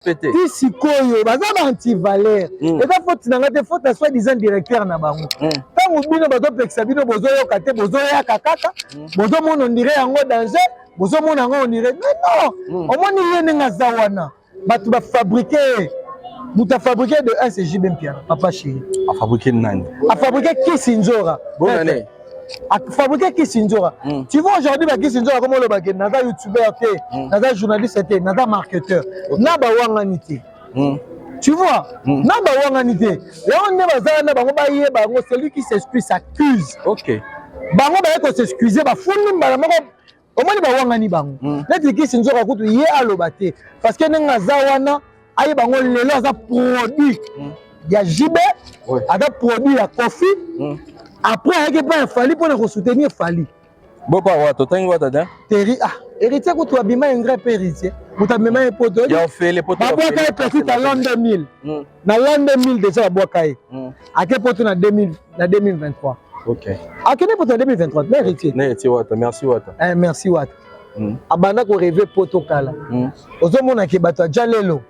Ti sikoyo baza ba antivaleur. Eza faute na nga te, faute ya soi disant directeur na bango. Ntango bino bazopekisa bino, bozoyoka te, bozoyaka kaka, bozomona ondire yango danger, bozomona yango ondire mais non. Omoni ye ndenge aza wana, bato bafabrike moto afabrike de 1, c'est JB Mpiana, papa chéri. Afabrike nani? Afabrike Kisi Nzora. Bonane. Afabrike Kisi Nzora. Tu vois, aujourd'hui bakisi Nzora comme olobake naza youtubeur te, naza journaliste te, naza marketeur. Na bawangani te. Tu vois, na bawangani te. Yango nde bazala na bango, bayeba yango: celui qui s'excuse s'accuse. Bango baye kos'excuse, bafundi mbala moko. Omoni, bawangani bango. Neti Kisi Nzoka kutu, ye aloba te, parce que ndenge aza wana, ayeba yango lelo aza produit ya JB, aza produit ya Kofi. Après ayaki mpe ya Fally mpona kosoutenir Fally. Bopa wata, otangi wata te. Teri, ah, héritier kutu abima ingrat mpe héritier moto amema ye poto. Ya ofele poto. Babwaka ye petit à l'an 2000. Na l'an 2000 déjà babwaka ye, ake poto na 2000, na 2023. Akende poto na 2023 na héritier. Na héritier wata, merci wata. Eh, merci wata. Abanda korêver poto kala. Ozomona ke bato aja lelo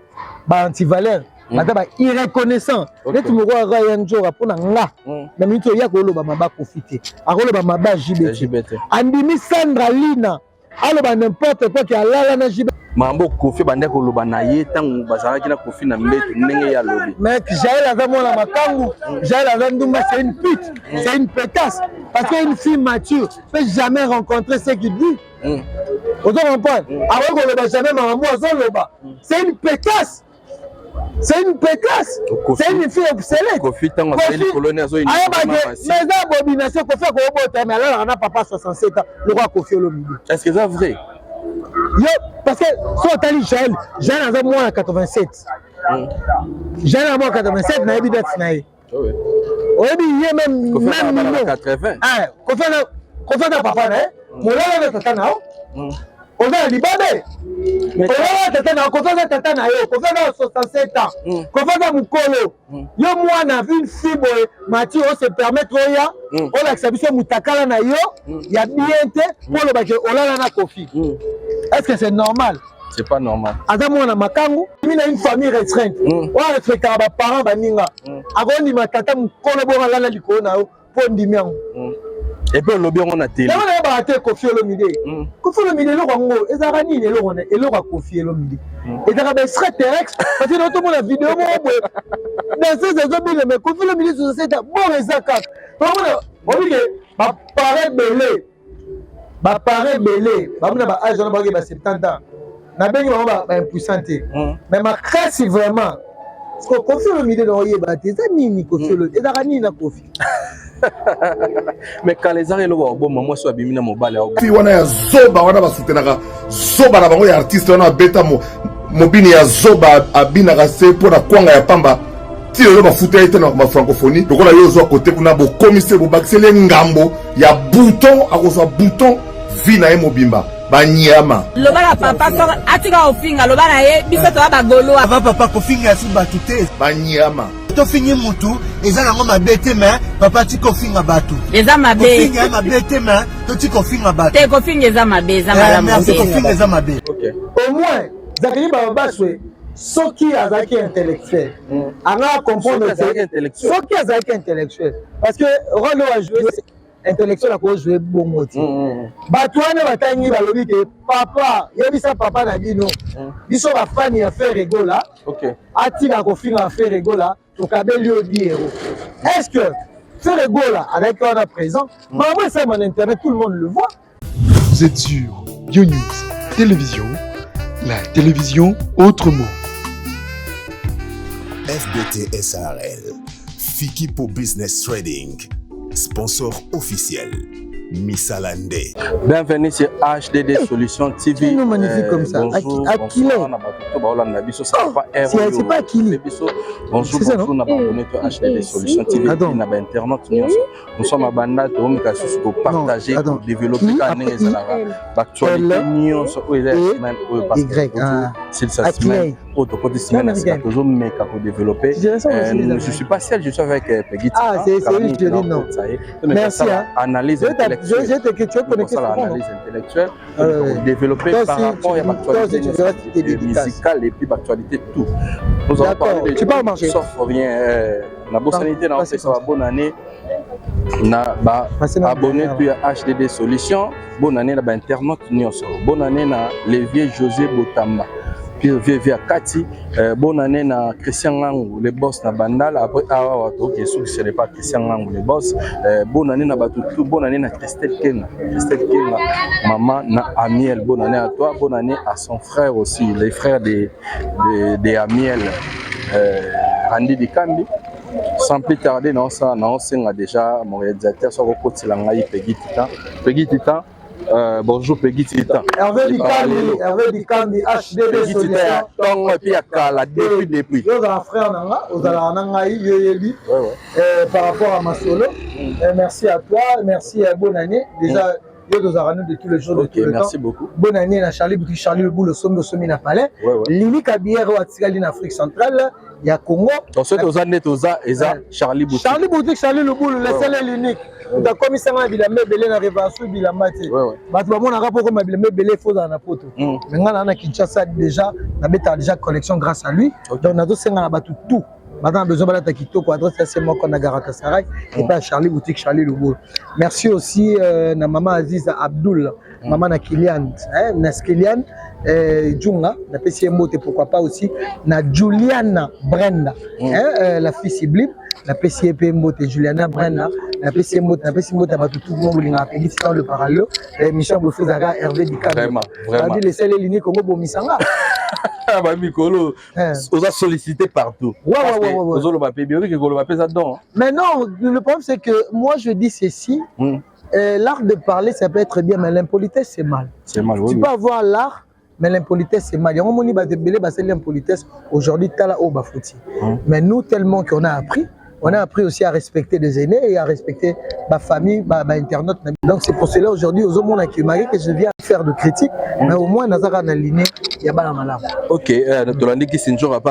baantivaleur, baza ba irreconnaissant. Neti moko aka ya nzoka mpo na nga, na miniti oya koloba mabe Kofi te, akoloba mabe JB te. Andimi Sandra Lina aloba n'importe quoi ke alala na JB. Makambo Kofi bande koloba na ye ntango bazalaki na Kofi na mbeto, ndenge ye alobi. Mec, Jael aza mwana makangu, Jael aza ndumba, c'est une pute, c'est une pétasse, parce que une fille mature peut jamais rencontrer ce qu'il dit. Ozo comprendre? Akoki koloba jamais makambo azoloba. C'est une pétasse, c'est une pétasse, c'est une fille obsolète. Kofi ntango azali likolo ne azoyebake, mais eza abomination. Kofi akobota, mais alalaka na papa 67 ans lokola Kofi Olomide. Est ce que eza vrai? Yo, parce que so otali Jael, Jael aza mwana 87. Jael aza mwana 87, nayebi date na ye. Oyebi ye même même nino 80. Kofi aza papa na ye, molala na tata na yo, oza na libabe, olala tata na yo. Kofi aza tata na yo. Kofi aza 67 ans, Kofi aza mokolo, yo mwana, une fille boye mati ose permettre oya olakisa biso mutakala na yo ya bien te mpo olobaki olala na Kofi. Est ce que c'est normal? C'est pas normal. Aza mwana makangu mi na une famille restreinte oyo arespectaka baparent baninga. Akondima tata mokolo bongo alala likolo na yo mpo ndimi yango? Et puis olobi yango na télé. Yango nayebaka te. Kofi Olomide, Kofi Olomide, eloko yango ezalaka nini? Eloko na eloko ya Kofi Olomide ezalaka ba extraterrestre, parce que naotomona video moko boye, danseuse ezobina, mais Kofi Olomide 67 bon eza kaka tomona obike baparent ebele, baparent ebele bamona ba âge wana, bakoki ba 70 ans, nabengi bango baimpuissant te, mais makasi vraiment. Kofi Olomide na oyeba te eza nini. Kofi Olomide ezalaka nini na Kofi? Mais kala ezaka eloko ya koboma mwasi oyo abimi na mobali. Fi wana ya zoba wana, basutenaka zoba na bango ya artiste wana, abeta mobini ya zoba, abinaka se mpo na kwanga ya pamba. Ti lelo bafuta ye te na bafrancophonie. Lokola yo ozwa kote kuna, bokomisi, bobakiseli ye ngambo ya bouton, akozwa bouton vi na ye mobimba, banyama. Loba na papa soko atika kofinga, loba na ye biso toza bagoloa. Papa, papa, kofinga si bato te. Banyama. Tofingi mutu eza nango mabe te, mais papa tika kofinga bato. Eza mabe. Kofinga ye mabe te, mais totika kofinga bato. Te, kofinga eza mabe, eza malamu merci te. Kofinga eza mabe. Au moins Zakari Babaswe, soki azalaki intellectuel, anga comprendre te. Soki azalaki intellectuel, parce que rôle oyo ajoue, intellectuel akozwe bongo te. Bato wana batangi, balobi ke papa, yebisa papa na bino, biso bafani ya Ferre Gola, atika kofinga Ferre Gola, tokabeli yo 10 euros. Est ce que Ferre Gola azalaki wana présent? Makambo esalema na internet, tout le monde le voit. Vous êtes sur BioNews Télévision, la télévision autrement. FBT SARL, Fikipo Business Trading, sponsor officiel, Misalande. Bienvenue sur HDD Solution TV. C'est magnifique comme ça. Bonjour, bonsoir, na bato to baolanda biso, ça va pas. C'est pas Akili. Biso. Bonjour, bonjour na baabonné to HDD Solution TV na ba internaute nyonso. Nous sommes à Banda, to mika susu ko partager, ko développer ka ndenge ezalaka. Ba actualité nyonso oyo eza semaine oyo, parce que c'est sa semaine. Oyo tokoti semaine ya sika, tozomeka kodévelopper. Je suis pas seul, je suis avec Peggy. Ah, c'est une non. Merci. Analyse intellectuelle. Tu es connecté. Analyse intellectuelle. Développer par rapport à l'actualité musicale et puis l'actualité tout. Nous allons parler de tu peux manger. Sauf rien. Na bosani te na opesa ba bonne année na ba abonné tout ya HDD Solution, bonne année na ba internaute nyonso, bonne année na Levier José Botamba, puis vieux vieux Kati, bonne année na Christian Ngangu le boss na Bandal. Après awa toke soki ce n'est pas Christian Ngangu le boss, bonne année na bato tout, bonne année na Christelle Kenga, Christelle Kenga maman na Amiel, bonne année à toi, bonne année à son frère aussi, les frères de Amiel, Randy Dikambi. Sans plus tarder, naosa naosenga déjà mon réalisateur soki okotela ngai Peggy Titan. Peggy Titan, bonjour Peggy Titan. Hervé Dikambi, Hervé Dikambi, HDB Solution. Tongo et puis ya kala depuis. Yo ozala frère na nga, ozalaka na ngai, yo yebi. Par rapport à Masolo, merci à toi, merci, bonne année. Déjà, yo tozalaka nous de tous les jours, de tout le merci temps. Beaucoup. Bonne année na Charlie Boutique, Charlie Le Boule, osombi osombi na palais. Lili Kabiere oyo atikali na Afrique centrale ya Congo. Donc soki toza nde toza eza Charlie Boutique. Charlie Boutique, Charlie Le Boule, le seul et l'unique. Moto akomisanga na bilamba ebele na révérence bilamba te. Bato bamonaka mpo koma bilamba ebele fo ozala na poto. Mais ngai na Kinshasa déjà, nabetaka déjà collection grâce à lui. Donc nazosenga na bato tout baza na besoin balata kitoko, adresse ya se moko na Galatasaray epai ya Charlie Boutique, Charlie Lubolo. Merci aussi na mama Aziza Abdul, mama na Kilian, na Skilian Djunga, napesi ye mbote. Pourquoi pas aussi na Juliana Brenda, hein, la fille sublime, napesi ye mpe mbote. Juliana Brenda, napesi ye mbote. Napesi mbote ya bato tout mo bolingaka Peggy Titan le paralo. Émission boso ezalaka Hervé Dikando. Vraiment, vraiment. Le seul et l'unique Congo bomisanga. Bamikolo oza sollicité partout. Ouais. Ozoloba mpe bioki koloba mpe eza don. Mais non, le problème, c'est que moi je dis ceci. L'art de parler, ça peut être bien, mais l'impolitesse, c'est mal. C'est mal, oui. Tu peux avoir l'art, mais l'impolitesse, c'est mal. Il y a un moment où il l'impolitesse, aujourd'hui, tala o bafuti. Mais nous, tellement qu'on a appris, on a appris aussi à respecter les aînés et à respecter ma famille, ma internaute. Donc c'est pour cela aujourd'hui, aux hommes qui malgré que je viens faire de critiques, mais au moins, nazaka na lignée, il y a pas malamu. Ok, tolandi kisi nzoka mpe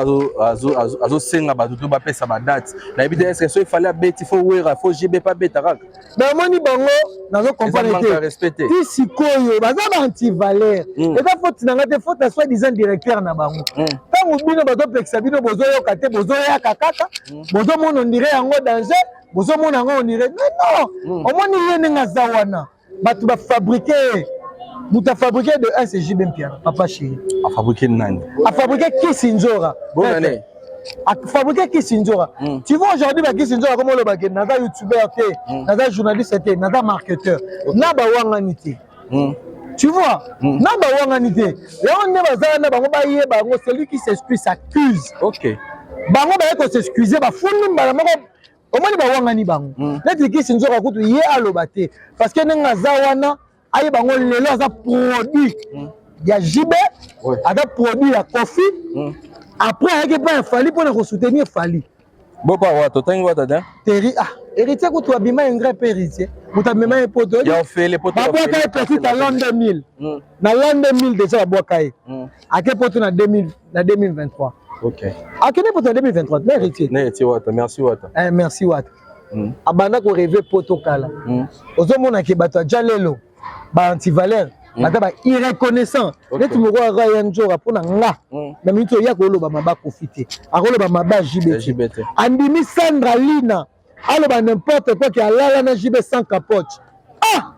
azosenga bato to bapesa badate. Nayebi te, est-ce so efali abeti, fo Wera, fo JB mpe abeta kaka? Mais omoni bango, nazo comprendre te te. Ti sikoyo baza ba antivaleur. Eza faute na nga te, faute ya soi-disant directeur na bango. Ntango bino bazopekisa bino, bozoyoka te, bozoyaka kaka, bozomona on dirait yango danger, bozomona yango on dirait, mais non. Omoni ye ndenge aza wana, bato bafabriqué, moto afabriqué de 1, c'est JB Mpiana, papa chéri. Afabriqué nani? Afabriqué Kisi Nzora. Bonne année. Afabriqué Kisi Nzora. Tu vois aujourd'hui bakisi Nzora comme olobake naza youtubeur te, naza journaliste te, naza marketeur. Na bawangani te. Tu vois, na bawangani te. Yango nde bazala na bango bayeba yango, celui qui s'excuse s'accuse. Bango baye kos'excuse, bafundi mbala moko. Omoni bawangani bango. Neti Kisi Nzoka kutu ye aloba te parce que ndenge aza wana, ayeba yango lelo aza produit ya JB, aza produit ya Kofi. Après ayaki mpe ya Fally mpona kosoutenir Fally. Bopa wata otangi wata te. Teri ah héritier kutu abima ingrat mpe héritier moto amema ye poto. Ya ofele poto. Babwaka ye petit à l'an 2000. Na l'an 2000 déjà babwaka ye, ake poto na 2000, na 2023. Akende poto na 2023 na héritier. Na héritier wata, merci wata. Eh, merci wata. Abanda korêver poto kala. Ozomona ke bato aja lelo ba antivaleur, baza ba irreconnaissant. Neti moko aka ya nzoka mpo na nga na miniti oya koloba mabe Kofi te, akoloba mabe ya JB te. Andimi Sandra Lina aloba n'importe quoi ke alala na JB sans capote. Ah,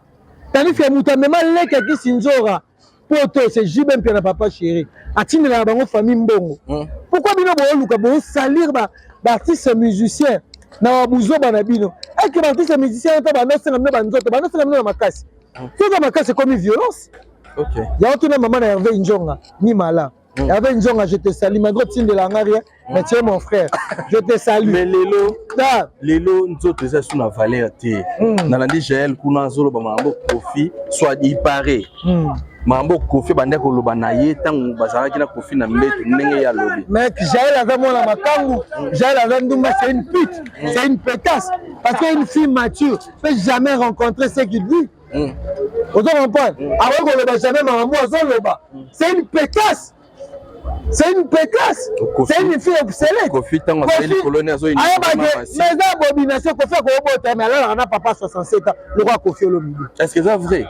tandis que moto amema leki akisi nzora poto, c'est JB mpe na papa chéri atindelaka bango famille mbongo. Pourquoi bino booluka boosalir baartiste musicien na babuzoba na bino eke baartiste musicien mpe bandosenga bino banzoto, bandosenga bino na makasi? Soki makasi ekomi violence. Yango tuna mama na Hervé Njonga ni mala. Hervé Njonga, je te salue, malgré otindelanga rien, mais tu es mon frère, je te salue. Mais lelo lelo nzoto eza su na valeur te. Nalandi Jael kuna azoloba makambo Kofi, soit il paraît makambo Kofi bande koloba na ye ntango bazalaki na Kofi na mbeto, ndenge ye alobi. Mec, Jael aza mwana makangu, Jael aza ndumba, c'est une pute, c'est une pétasse, parce qu'une fille mature peut jamais rencontrer ce qu'il dit. Ozo comprendre? Akoki koloba jamais makambo azoloba. C'est une pétasse. C'est une pétasse, c'est une fille obsolète. Kofi ntango azali likolo ne azoyeba mais eza abomination. Kofi akobota, mais alalaka na papa 67 ans lokola Kofi Olomide. Est ce que eza vrai?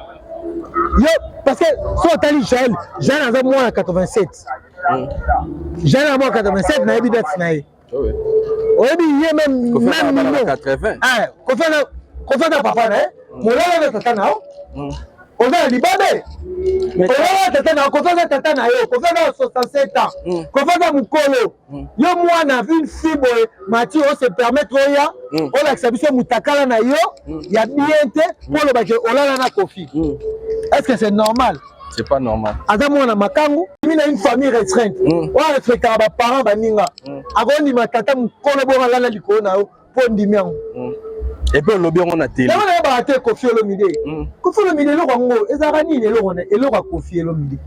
Yo, parce que so otali Jael, Jael aza mwana 87. Jael aza mwana 87, nayebi date na ye. Oyebi ye même même Kofi aza papa na ye, molala na tata na yo, oza na libabe, olala tata na yo. Kofi aza tata na yo. Kofi aza 67 ans, Kofi aza mokolo. Yo mwana, une fille boye mati, ose permettre oya olakisa biso mutakala na yo ya bien te mpo olobaki olala na Kofi. Est ce que c'est normal? C'est pas normal. Aza mwana makangu mi na une famille restreinte oyo arespectaka baparent baninga. Akondima tata mokolo bongo alala likolo na yo mpo ndimi yango? Et puis olobi yango na télé. Yango nayebaka te. Kofi Olomide, Kofi Olomide, eloko yango ezalaka nini? Eloko eloko ya Kofi Olomide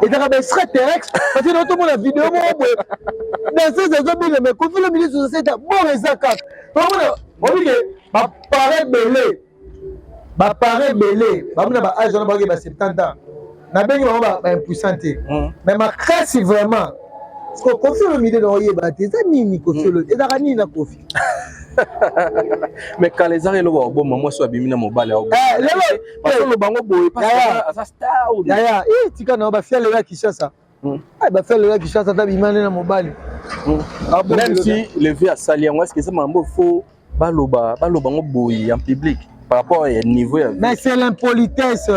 ezalaka ba extraterrestre, parce que tomona video moko boye, danseuse ezobina, mais Kofi Olomide 67 ans bon, eza kaka tomona obike bapare ebele, bapare ebele bamona ba âge wana, baoke ba 70 ans, nabengi bango baimpuissant te, mais makasi vraiment. Kofi Olomide na oyeba te eza nini. Kofi Olomide ezalaka nini na Kofi? Mais kala ezaka eloko ya koboma mwasi oyo abimi na mobali. Lelo bango boye aza star. Yaya, tika na bafia lelo ya Kinshasa, bafia lelo ya Kinshasa, ata bima nde na mobali. Même si le vieux asali yango, est ce que eza makambo faut baloba, baloba yango boye en public par rapport ya niveau ya Mais c'est l'impolitesse.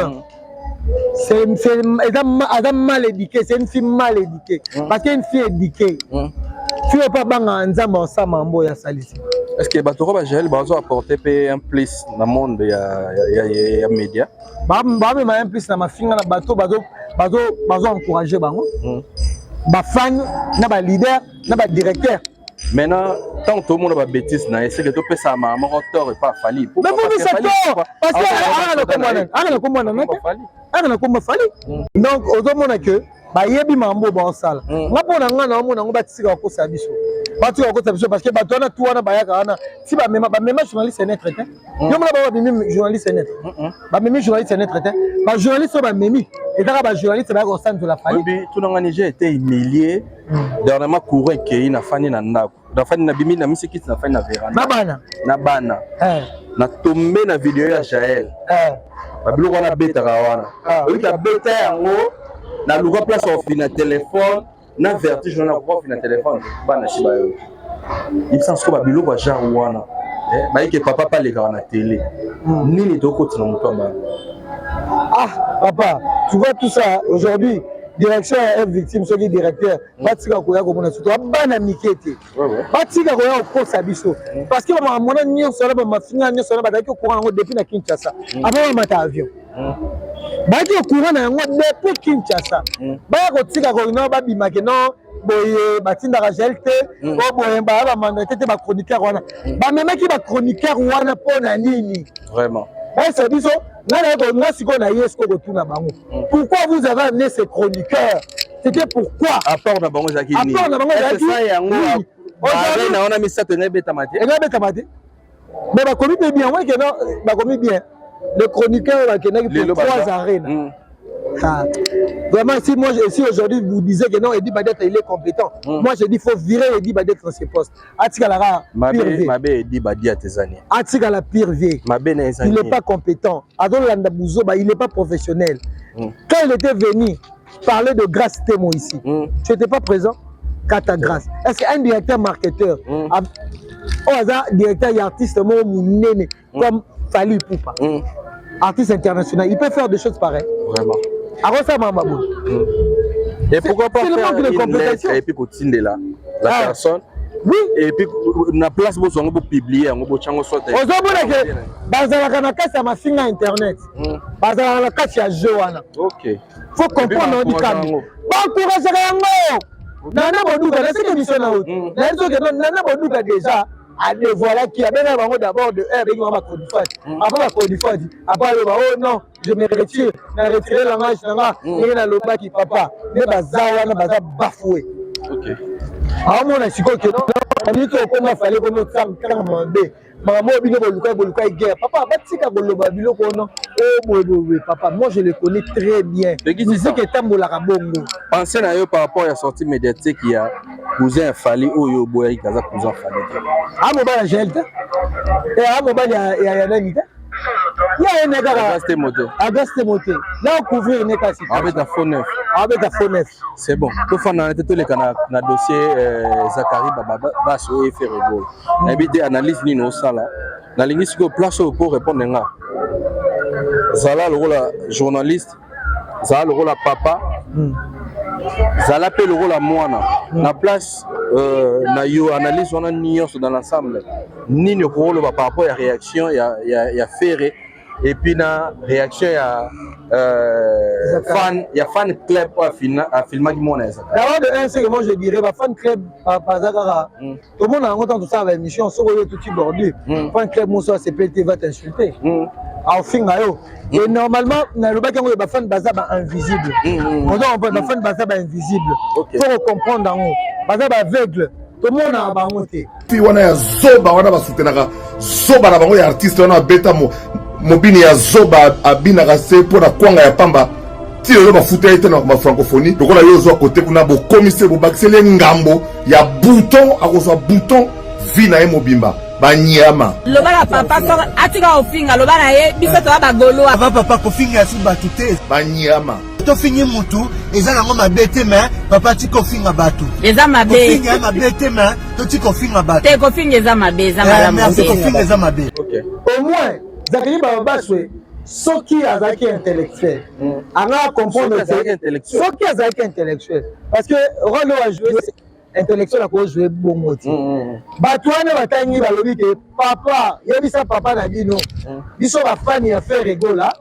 C'est aza mal éduqué, c'est une fille mal éduquée, parce que une fille éduquée, fille oyo mpo abangaka Nzambe, osama mbo oyo asalisi. Est ce que bato oyo bajael bazo apporter mpe un plus na monde ya média? Bamema un plus na mafinga na bato bazo encourage bango, bafan na baleader na badirecteur. Maintenant, tant tomona babêtise na ye, c'est que topesa mama moko tort epa Fally. Mais vous, c'est tort, parce que aka na kombo na te, aka na kombo Fally. Donc ozomona ke bayebi mambo baosala. Nga mpo na nga, naomona yango, batisika kokosa biso, batika kokosa biso, parce que bato wana tu wana bayaka wana ti bamema, bamema journaliste neutre te. Yo mona bango bamemi journaliste neutre, bamemi journaliste neutre te. Bajournaliste oyo bamemi ezaka bajournaliste bayaka kosanzola Fally. Tunanga ni, j'ai été humilié dernièrement. Courant ekei, nafandi na ndako, nafandi, nabimi na misikiti, nafandi na veranda. Na bana. Na bana. Natombe na video ya Jael, babiloko wana abetaka wana, oyiki abeta yango, naluka place ofi na telefone na vertige wana, nakoka ofi na telefone, bana si bayoki yebisa siko babiloko ya genre wana. Bayike papa pa alekaka na télé nini, tokotisa na moto ya bana. Ah papa, tu vois tout ça aujourd'hui, direction ya F Victime, soki directeur batika koya komona, surtout bana mike te, batika koya kokosa biso, parce que bamamona nyonso wana, bamafinga nyonso wana, bazalaki courant yango depuis na Kinshasa avant bamata avion. Bayaki courant na yango depuis Kinshasa. Baya kotika kono babimake no boye, batindaka Gel te o boye, baya bamanda te te. Bachroniqueur wana bamemaki bachroniqueur wana mpo na nini? Vraiment. Bayesa biso. Ngai naye, nga sikoyo na ye sikoyo kotuna bango: pourquoi vous avez amené ces chroniqueurs? C'était pourquoi? Apport na bango ezalaki nini? Apport na bango ezalaki yango na wana misato engai betama te. Engai betama te, mais bakomi mpe bien ouais, non, bakomi bien. Le chroniqueur bakendaki pour trois arènes. Ah. Vraiment, si moi, si aujourd'hui vous disiez que non, Eddie Badiata, il est compétent, moi je dis, il faut virer Eddie Badiata dans ses postes. Atikala pire vie. Mabe Eddie Badiata ezani. Atikala pire vie. Mabe na Il n'est pas compétent. Adolanda Bouzoba, il n'est pas professionnel. Quand il était venu parler de Grâce Temo ici, tu n'étais pas présent. Kata Grâce. Est-ce qu'un directeur marketeur, au hasard, directeur et artiste, moi, comme Fally Ipupa, artiste international, il peut faire des choses pareilles? Vraiment. Alors ça, Mamabou. Et pourquoi pas faire une lettre et puis kotindela la personne? Oui. Et puis na place bozwango, bopublier yango, botyango soit. Ozomona ke bazalaka na kati ya mafinga internet, bazalaka na kati ya jeu wana. Faut comprendre likambo, baencourageaka yango. Nana Boduka, nasiki émission na oyo, nayebi soki Nana Boduka déjà adévoilaki, abengaki bango d'abord de un, abengi bango bacodifati, après bacodifati, après aloba: «Oh non, je me retire, na retire langage na nga ndenge nalobaki.» Papa, nde baza wana, baza bafoué. Aomona sikoyo ke minute okoma Fally komi otanga mabe, makambo oyo bino boluka boluka guerre. Papa, batika koloba biloko wana o boye boye. Papa, moi je le connais très bien, musique etambolaka bongo. Pensez na yo par rapport ya sortie médiatique ya cousin ya Fally oyo oboyaki, aza cousin Fally te. A mobali ya Gel te, e a mobali ya nani te, ye ne kaka. Auguste Mote. Auguste Mote na couvrir ne kasi. Abeta faux neuf. Abeta faux neuf. C'est bon, tofanda na te, toleka na dossier Zakari Babas oyo Ferre Gola. Nayebi te analyse nini osala. Nalingi sikoyo place oyo po répondre nga, zala lokola journaliste, zala lokola papa, zala mpe lokola mwana na place na yo. Analyse wana nyonso dans l'ensemble, nini okoloba par rapport ya réaction ya Ferre et puis na réaction ya fan ya fan club oyo afilmaki mwana ya Zakari? D'abord de un, c'est que moi je dirais ba fan club baza kaka. Tomona yango ntango tosala baémission, soki oyo tuti bordure, fan club moso asepeli te, va t'insulter, aofinga yo. Et normalement nalobaki yango, bafan baza bainvisible. Oza comprendre, bafan baza bainvisible, faut comprendre yango, baza baaveugle, tomonaka bango te. Fi wana ya zoba wana basutenaka zoba na bango ya artiste wana abeta mobini ya zoba, abinaka se mpo na kwanga ya pamba, ti lelo bafuta ye te na bafrancophonie. Lokola yo ozwa kote kuna, bokomisi, bobakiseli ye ngambo ya bouton, akozwa bouton vi na ye mobimba, banyama. Loba na papa soko atika kofinga, loba na ye, biso toza bagaulois. Papa, papa, kofinga su bato te. Banyama. Tofingi mutu, eza nango mabe te, mais papa, tika kofinga bato. Eza mabe. Kofinga ye mabe te, mais totika kofinga bato. Te, kofinga eza mabe, eza malamu. Merci. Te. Kofinga eza mabe. Au moins Zakari Babaswe, soki azalaki intellectuel, anga comprendre. Soki azalaki intellectuel, parce que rôle oyo ajoue, intellectuel akojoue bongo te. Bato wana batangi, balobi ke papa, yebisa papa na bino, biso bafani ya Ferre Gola,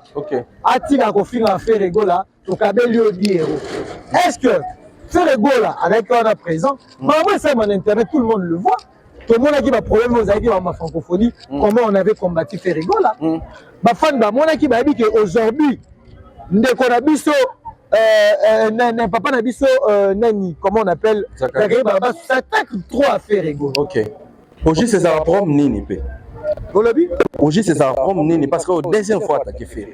atika kofinga Ferre Gola, tokabeli yo 10 euros. Est ce que Ferre Gola azalaki wana présent? Makambo esalema na internet, tout le monde le voit. Tomonaki baproblème oyo ezalaki bama francophonie, comment on avait combattu Ferre Gola. Bafani bamonaki, bayebi ke aujourd'hui ndeko na biso, papa na biso, nani, comment on appelle, Zakari Baba, s'attaque trop à Ferre Gola. Ok, au juste ezala problème nini mpe? Olobi? Au juste ezala problème nini? Parce que deuxième fois attaqué Ferre.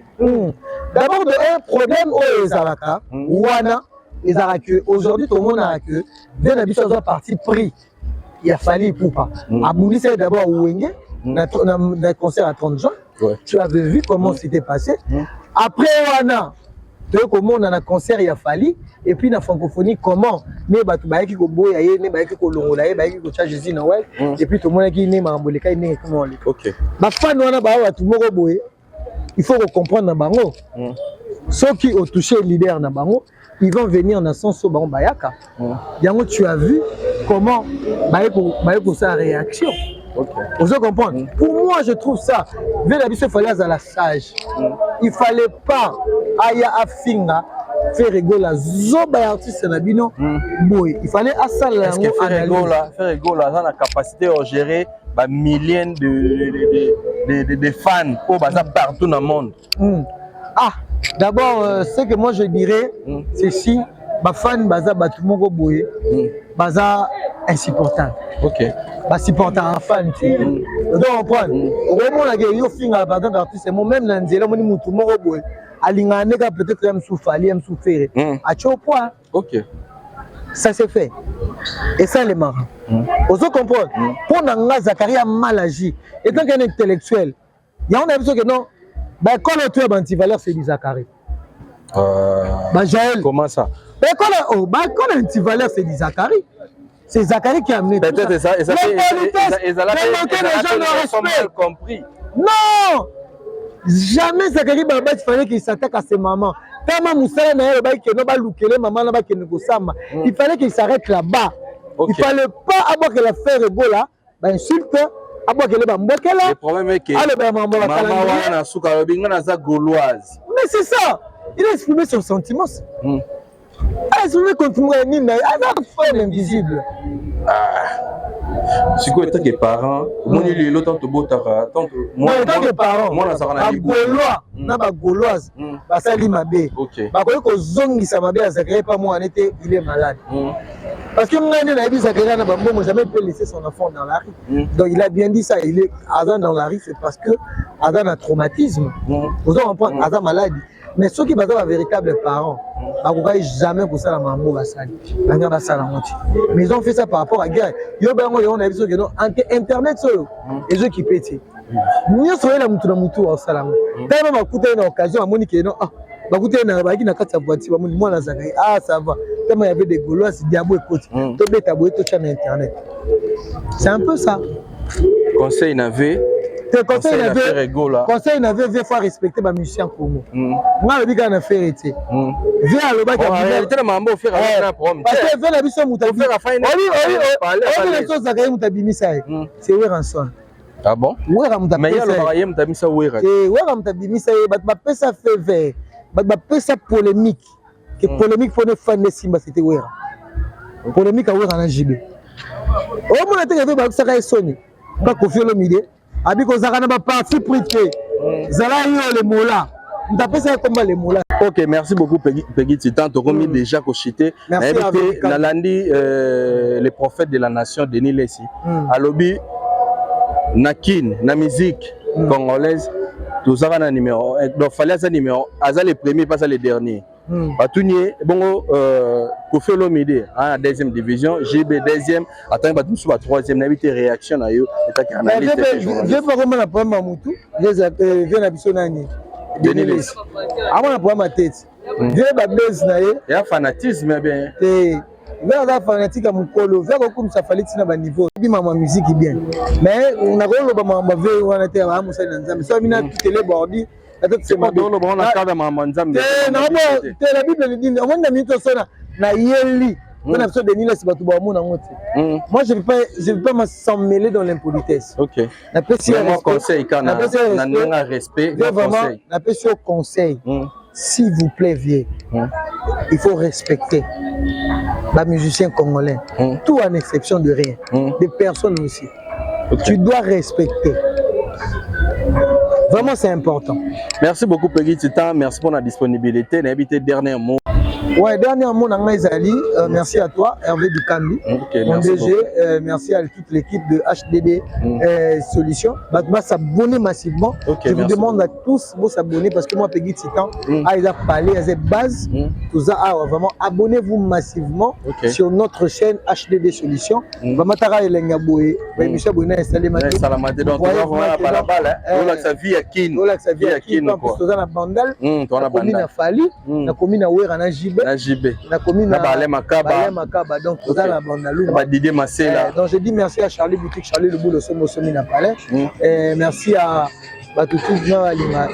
D'abord de un, problème oyo ezalaka wana ezalaka que aujourd'hui tomonaka que nde na biso azwa parti pris ya Fally Ipupa. Abundisa ye d'abord Wenge na concert à 30 juin. Tu avais vu comment c'était passé. Après wana, toye komona na concert ya Fally et puis na francophonie, comment ne bato bayaki koboya ye, ne bayaki kolongola ye, bayaki kotia Jésus Noël. Et puis tomonaki ne makambo elekai ndenge ekoma oleka. Bafani wana baya bato moko boye, il faut comprendre na bango, soki otouche leader na bango, ils vont venir na sens oyo bango bayaka yango. Tu as vu comment baye kosala réaction. Ozo comprendre? Pour moi, je trouve ça ve na biso, fallait azala sage. Il fallait pas aya afinga Ferre Gola zoba ya artiste na bino boye. Il fallait asala yango. Ferre Gola aza na capacité ya gérer bamillions de fans oyo baza partout dans le monde? Ah, d'abord, ce que moi je dirais, c'est si bafan baza bato moko boye, baza insupportable. Basupportaka fan te. Ozo comprendre? Okomonaka yo fingaka par exemple artiste mo, même na nzela omoni mutu moko boye alingaka ndeka, peut-être ya mosu Fally, ya mosu Ferre, atie au point. Ça s'est fait, esalemaka. Ozo comprendre? Mpo na nga, Zakari a mal agi étant qu'un intellectuel. Yango na biso ke non, baekole oyo ya baantivaleur, c'est du Zakari. Bajael. Comment ça? Baekole, oh, baekole antivaleur, c'est du Zakari. C'est Zakari qui a amené tout ça. Ça, ça, L'impolitesse, manquer les gens de respect. Compris. Non! Jamais Zakari Baba, il fallait qu'il s'attaque à ses mamans. Tama musala na ye alobaki keno balukele mama na bakende kosamba. Il fallait qu'il s'arrête là-bas. Il fallait pas abwakela Ferre Gola bainsulte, abwakele bambwakela. Le problème est que aloba makambo. Mama wana suka alobi nga naza gauloise. Mais c'est ça. Il a exprimé son sentiment. A exprimé contre nini na ye, aza femme invisible. Ah. Sikoyo etake parent, omoni lelo tant tobotaka, tant que parent, mwana azalaka na bagaulois na bagauloise basali mabe, bakoki kozongisa mabe ya Zakari pa mwana te, il est malade. Parce que ngai nde nayebisaka eza na bambongo, jamais peut laisser son enfant dans la rue. Donc il a bien dit ça, il est aza dans la rue, c'est parce que aza na traumatisme. Oza comprendre, aza malade. Mais soki baza ba véritable parents, bakokaki jamais kosala mambo basali, banga basala yango te. Mais ils ont fait ça par rapport à guerre. Yo bango yo na biso ke non, internet oyo ezokipe te, nyonso oyela mutu na mutu asala yango. Tala, bakuta ye na occasion, amoni ke non, ah, bakuta ye na bayaki na kati ya voiture, bamoni mwana azalaka ye, ah, ça va, tellement il y avait des Gaulois, diabo ekoti, tobeta boye, totya na internet. C'est un peu ça. Conseil na ve. Te, conseil na ve, conseil na ve, ve faut respecter bamusicien Congo. Nga alobi kaka na Ferre te, ve alobaki parce que ve na biso moto obi biso ozalaka ye, moto abimisa ye, c'est Werrason. Ah bon? Wera moto. Mais ye alobaka ye moto abimisa Wera. Wera moto abimisa ye. Bato bapesa feu vert, bato bapesa polémique, ke polémique mpona efanda esimba, c'était Wera. Polémique ya Wera na JB, omona teke ve bakisaka ye soni mpa Kofi Olomide abi kozalaka na baparti pris te, zala yo lemola, moto apesa ye komba lemola. Ok, merci beaucoup Peggy, Peggy Titan. Tokomi déjà kochite. Merci. Nayebi te, nalandi le prophète de la nation Denis Lessi alobi na Kin, na musique congolaise, tozaka na numéro, donc Fally aza numéro, aza le premier, pas le dernier. Batuni ye bongo Kofi Olomide na deuxième division, JB deuxième, atangi bato mosusu ba troisième. Nayebi te réaction na yo etaki analyste. Vie bakoma na problème ya mutu, vie na biso nani, Denis Lessi amona problème ya tete, vie babase na ye. Ya fanatisme bien. Te, ve aza fanatique ya mokolo, ve akokumisa Fally ntina baniveau bimama musique bien, mais nakoloba makambo ve wana te, aa mosali na Nzambe so amina tutele bordi. Te, la Bible dit, omoni na minute osona nayeli mpo na biso Denis Lessi, bato bamona yango te. Moi, je peux pas s'en mêler dans l'impolitesse. Napesi conseil na ndenge respect. Vraiment, napesi yo conseil, s'il vous plaît, vieux, il faut respecter bamusicien congolais, tout en exception de rien, de personnes aussi. Tu dois respecter. Vraiment, c'est important. Merci beaucoup, Peggy Titan. Merci pour la disponibilité. Nayebi te, dernier mot. Ouais, dernier mot, na nga ezali. Merci à toi, Hervé Dukambi, mon DG. Merci à toute l'équipe de HDD Solutions. Bah, bah, s'abonner massivement. Je vous demande à tous de s'abonner parce que moi, Peggy Titan, a parlé, a base, tout ça. Ah, vraiment, abonnez-vous massivement sur notre chaîne HDD Solutions. Vraiment, tara elenga boye, ba émission boye na installé maintenant. Donc, on va balabala, olakisa vie ya Kin. Olakisa vie ya Kin. En plus, toza na Bandal, nakomi na Fally, nakomi na Wera na JB. Na JB. Nakomi na Bale Makaba. Bale Makaba. Donc toza na Bandaluma. Ba Didier Masela. Donc je dis merci à Charlie Boutique, Charlie Leboul, Somo Somi na Palais. Merci à bato tous na balinga.